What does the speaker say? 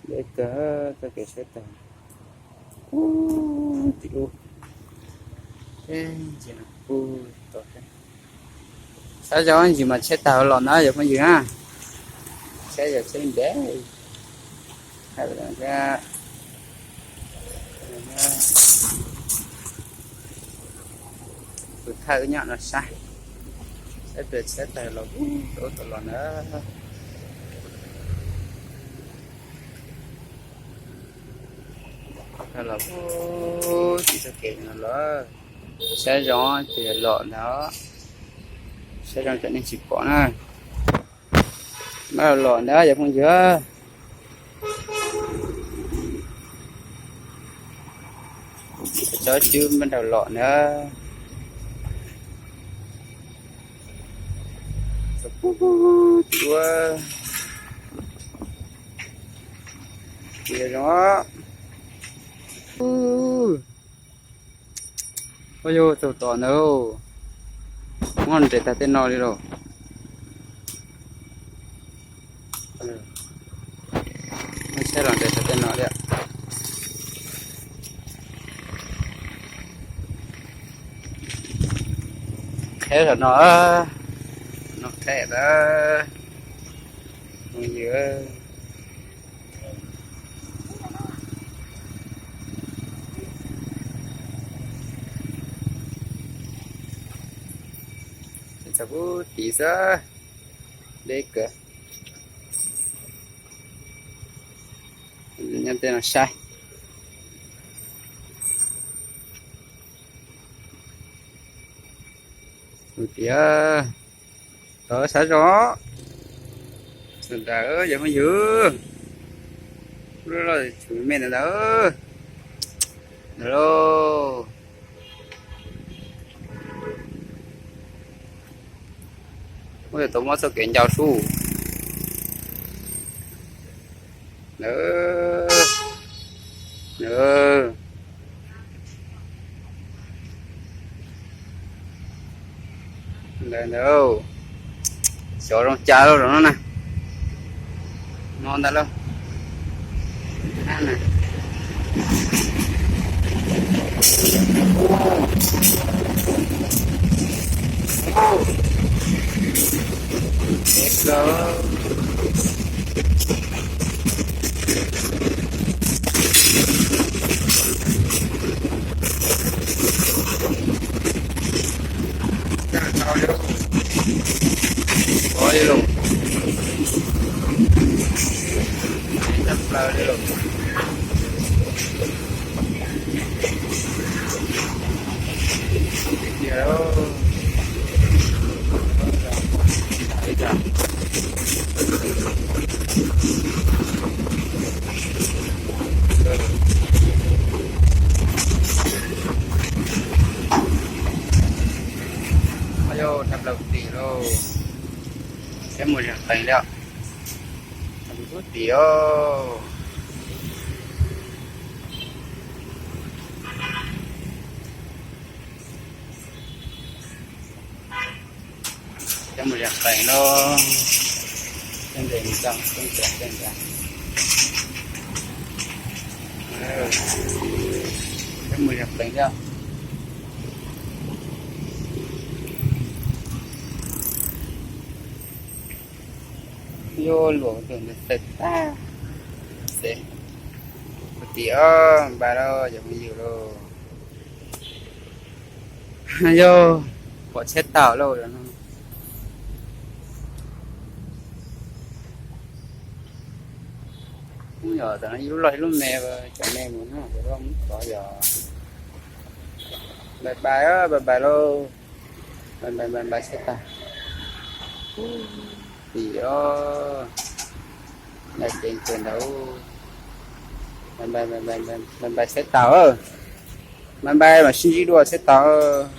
Deb kawg, txoj kev tsheb tawg ub tim ub. Eb, ntsis no kuj tau thiab. Saib zoo ntsis mas tsheb tawg los na yog phooj ywg na. Tsheb yog tsheb ntev. Tus thawj nyob no saib, saib pes tsheb tawg los ub tau los na. Tawg los ub tim txoj kev no los. Saib zoo ces los ntag. Saib zoo cov neeg tsis pom na. Mas los ntag yog phooj ywg. Tsob cwb npaj nraus los na. Ua zoo. Ua yog txaus tos ntawd. Muab nres tag tej no li lauj. Muab tsheb los nres tag tej no li. Qheb los no, no qheb ntawd. Phooj ywg, txog pub tid xwb, deb kawg. Nyob tej no saib. Tus tias tau saib zoo. Sawv daws yog phooj ywg, lub loj tshum me ntawd ntawd, ntawd lauj. Ua yog tau muab txoj kev ncau sub. Ntawd, ntawd, ntawd, ntawd. Xyov zoo cas lauj zaum no na. No ntag lauj. Ua li los, tshaj plaws li los. Yog tshaj plaws tim lauj. Peb mus zem qees li os. Pub tim os. Peb mus zem qees lauj. Peb ntes mus txog peb ntes peb ntes. Peb mus zem qees thiab. Yuav luam tus ntawd tawg tag. Xev, ua tim os, npaj lauj cov phooj ywg lauj. Yog pom tsheb tawg lauj no. Ub, yog tam no ib lub loj ib lub me, cov me mus no, cov loj mus tod yog. Bye bye os, bye bye lauj. Bye bye, bye bye tsheb tawg. Tim os. Npaj ceev kawg ntawd. Bye bye, bye bye tsheb tawg. Bye bye, mam sib ntsib dua tsheb tawg.